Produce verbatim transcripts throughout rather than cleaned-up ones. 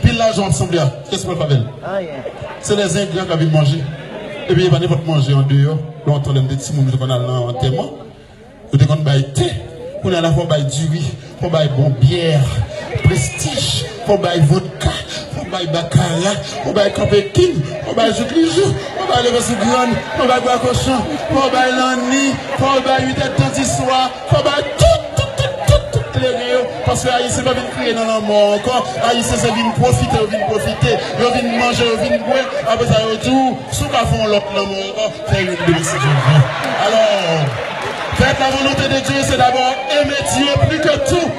Pil lajan w ap sanble a, kiyès ki pral fè avè l? Anyen. Se lèzengra k ap vin manje. Epi e pa nenpòt manje andeyò. Lontan, lè m te timoun, nou te konn al nan antèman. Nou te konn bay te. Kounye a la, fò w bay diri, fò w bay bon byè, Prestij, fò w bay vodka, fò w bay bakara, fò w bay kanpekin, fò w bay jouk li jou, fò w bay leve sou grann, fò w bay bwa kochon, fò w bay lanni, fò w bay uit èdtan di swa, fò w bay tout, tout, tout, tout, tout kleren yo. Paske Ayisyen pa vin kriye nan lanmò ankò. Ayisyen se vin pwofite, yo vin pwofite, yo vin manje, yo vin bwè. Apre sa, yo di w, si w ka fè yon lòt lanmò ankò, fè youn demen si Dye vle. Alò, faites la volonté de Dieu, c'est d'abord aimer Dieu plus que tout.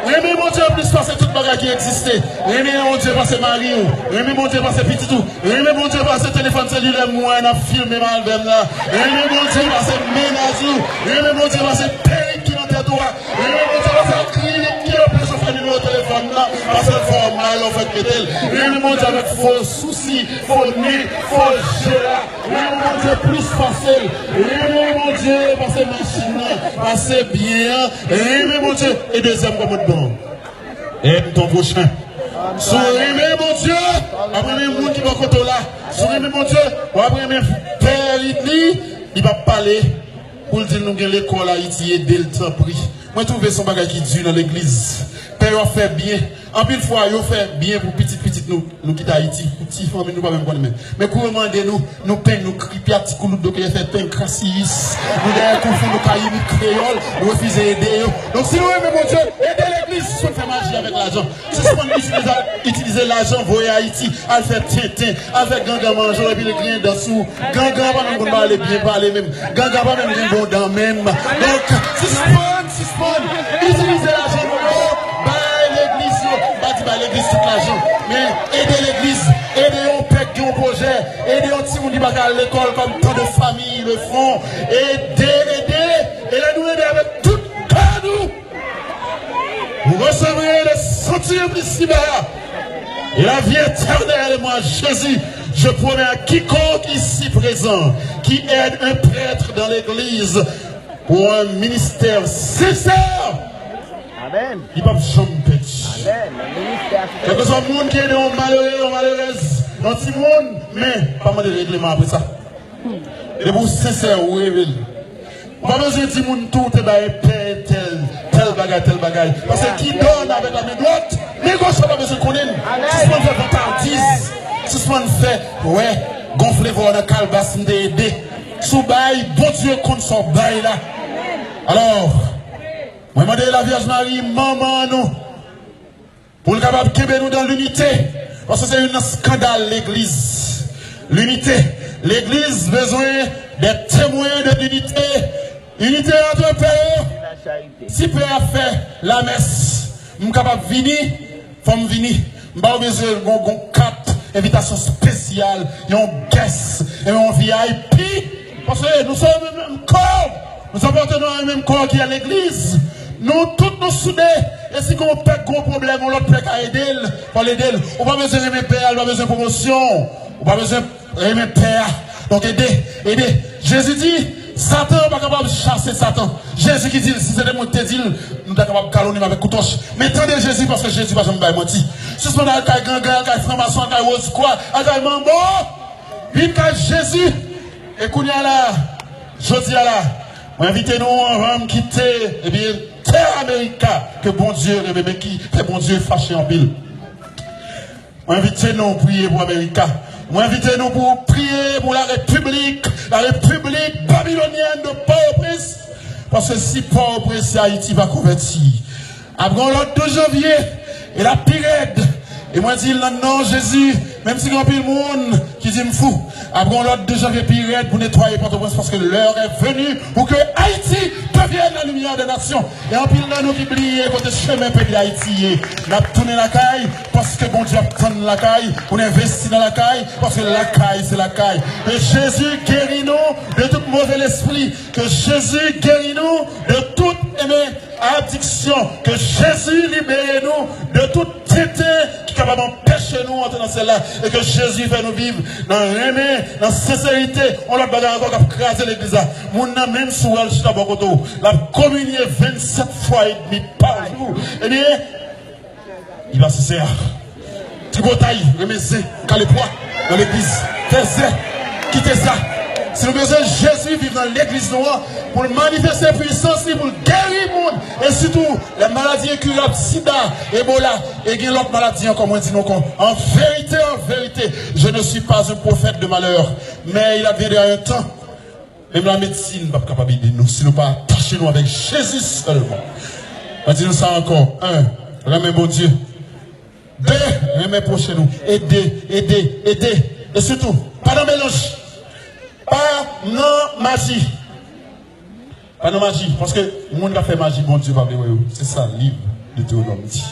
Renmen Bondye plis pase tout bagay ki egziste. Renmen Bondye pase mari w. Renmen Bondye pase pitit ou. Renmen Bondye pase telefòn selilè mwen ap filme m avè m la. Renmen Bondye pase mennaj ou. Renmen Bondye pase perik ki nan tèt ou a. Renmen Bondye pase akrilik ki anpeche w fè nimewo telefòn nan. Paske l fè w mal lè w fèk mete l. Renmen Bondye avèk fo sousi, fo nen, fo je a. Renmen Bondye plis pase l. Renmen Bondye pase machin nan, pase byen an. Renmen Bondye. E dezyèm kòmandman, aime ton prochain. Si w renmen Bondye, w ap renmen moun ki bò kote w la. Si w renmen Bondye, w ap renmen pè li, li, li p ap pale pou l di l nou gen lekòl Ayiti, ede l tanpri. Mwen twouve se yon bagay ki di nan legliz. Pè yo ap fè byen. Anpil fwa, yo fè byen pou pitit pitit nou, nou kite Ayiti, pou ti fanmi nou pa menm konnen menm. Men kou yo mande nou, nou peng, nou kripya, ti koulout do ke yo fè peng, krasiyis. Nou dèyè koufou, nou kayimik kreyòl, nou refize ede yo. Donk, si nou renmen Bondye, ede legliz, sispann fè maji avèk lajan. Sispann itilize, itilize lajan, voye Ayiti, al fè tenten, al fè gangan manje w, epi l griyen dan sou ou. Gangan pa menm konn pale byen pale menm. Gangan pa menm gen bon dan menm. Donk, sispann, sispann itilize lajan nou yo, bay legliz yo. M pa di bay legliz tout lajan, men ede legliz, ede yon pè k gen yon pwojè, ede yon timoun ki pa ka al lekòl kòm tant de familles le font. Ede, ede, e lè nou ede avèk tout kè nou, vous recevrez le sanctuaire ici-bas et la vie éternelle. Et moi, Jésus, je promets à quiconque ici présent qui aide un prêtre dans l'église pour un ministère sincère, amen, li p ap janm pèdi. Amen. Kèlkeswa moun ki ede yon malere, yon malerèz, yon timoun, men pa mande regleman apre sa. Depi w sensè, ou reve l. Ou pa bezwen di moun tou ou te bay pè tèl, tèl bagay, tèl bagay. Paske qui donne avec la main droite, men goch la pa bezwen konnen l. Sispann fè vantardise. Sispann fè, wè, gonfle vwa w nan kalbas m te ede. Si w bay, Bondye konn sa w bay la. Alò, mwen mande Lavyèj Mari, manman nou, pou l kapab kenbe nou dans l'unité. Paske se youn nan eskandal legliz. L'unité. Legliz bezwen des témoins de l'unité. Inite antre pè yo. Si pè a fè lamès, m kapab vini, fò m vini. M pa bezwen gon, gon kat envitasyon espesyal, yon guest, yon V I P. Paske nou se yon menm kò. Nous appartenons à un même corps qui est l'église. Nou tout nou soude. E si gon pè gon pwoblèm, yon lòt pè ka ede l, fò l ede l. Ou pa bezwen renmen pè a, ou pa bezwen pwomosyon. Ou pa bezwen renmen pè a. Donk ede, ede. Jezi di, Satan pa kapab chase Satan. Jezi ki di l, si se te mwen ki te di l, nou ta kapab kalonnen m avèk koutwòch. Men tande Jezi, paske Jezi pa janm bay manti. Sispann al kay gangan, al kay franmason, al kay wozkwa, al kay manbo. Vin kay Jezi. E kounye a la, jodi a la, mwen envite nou anvan m kite, ebyen, tè Amerika ke Bondye renmen, men ki fè Bondye fache anpil. Mwen envite nou priye pou Amerika. Mwen envite nou pou priye pou la République, la République babylonienne de Port-au-Prince. Paske si Port-au-Prince, si Ayiti pa konvèti, ap gen yon lòt douz janvye, e l ap pi rèd. E mwen di l nan non Jezi, menm si gen anpil moun ki di m fou, ap gen yon lòt douz janvye pi rèd pou netwaye Pòtoprens, paske l'heure est venue pour que Haïti devienne la lumière des nations. E anpil nan nou ki bliye kote chemen peyi Dayiti ye. N ap tounen lakay, paske Bondye ap tann lakay, pou n envesti nan lakay, paske lakay se lakay. Ke Jezi geri nou de tout move lespri. Ke Jezi geri nou de tout, ebyen, adiksyon. Ke Jezi libere nou de tout tenten ki kapab anpeche nou antre nan syèl la. E ke Jezi fè nou viv nan renmen, nan senserite. Yon lòt bagay ankò k ap kraze legliz la. Moun nan, menm si w wè l chita bò kote w, l ap kominye vennsèt fwa edmi pa jou. Ebyen, li pa sensè. Botay, renmen zen, kale pwa nan legliz, fè zen, kite sa. Si nou bezwen Jezi viv nan legliz nou an, pou l manifeste pwisans li, pou l geri moun, e sitou lè maladi enkirab, sida, ebola, e gen lòt maladi ankò, mwen di nou ankò, en vérité, en vérité, je ne suis pas un prophète de malheur, mais il adviendra un temps, menm la medsin p ap kapab ede nou si nou pa atache nou avèk Jezi sèlman. Mwen di nou sa ankò, en, renmen Bondye. De, renmen pwochen nou. Ede, ede, ede. E sitou, pa nan melanj. Pa nan maji. Pa nan maji. Paske moun k ap fè maji, Bondye pa vle wè yo. Se sa liv Detewonòm di.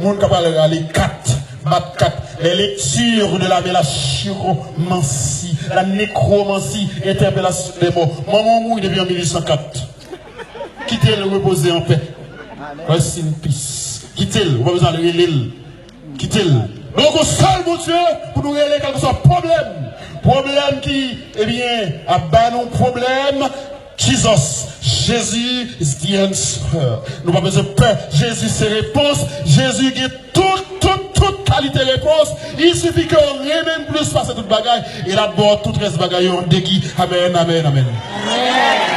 Moun k ap al rale kat, bat kat. Les lectures de la, la chiromancie, la nécromancie, interpellation des morts. Manman w mouri depi an mil uit san kat. Kite l repoze anpè. Rest in peace. Kite l. Ou pa bezwen al rele l. Kite l. Donk, yon sèl Bondye pou nou rele kèlkeswa pwoblèm. Pwoblèm ki, ebyen, ap ba nou pwoblèm. Jesus, Jezi is the answer. Nou pa bezwen pè. Jezi se repons. Jezi gen tout, tout, tout kalite repons. Il suffit ke w renmen l plis pase tout bagay. E l ap ba w tout rès bagay yo an degi. Amèn, amèn, amèn.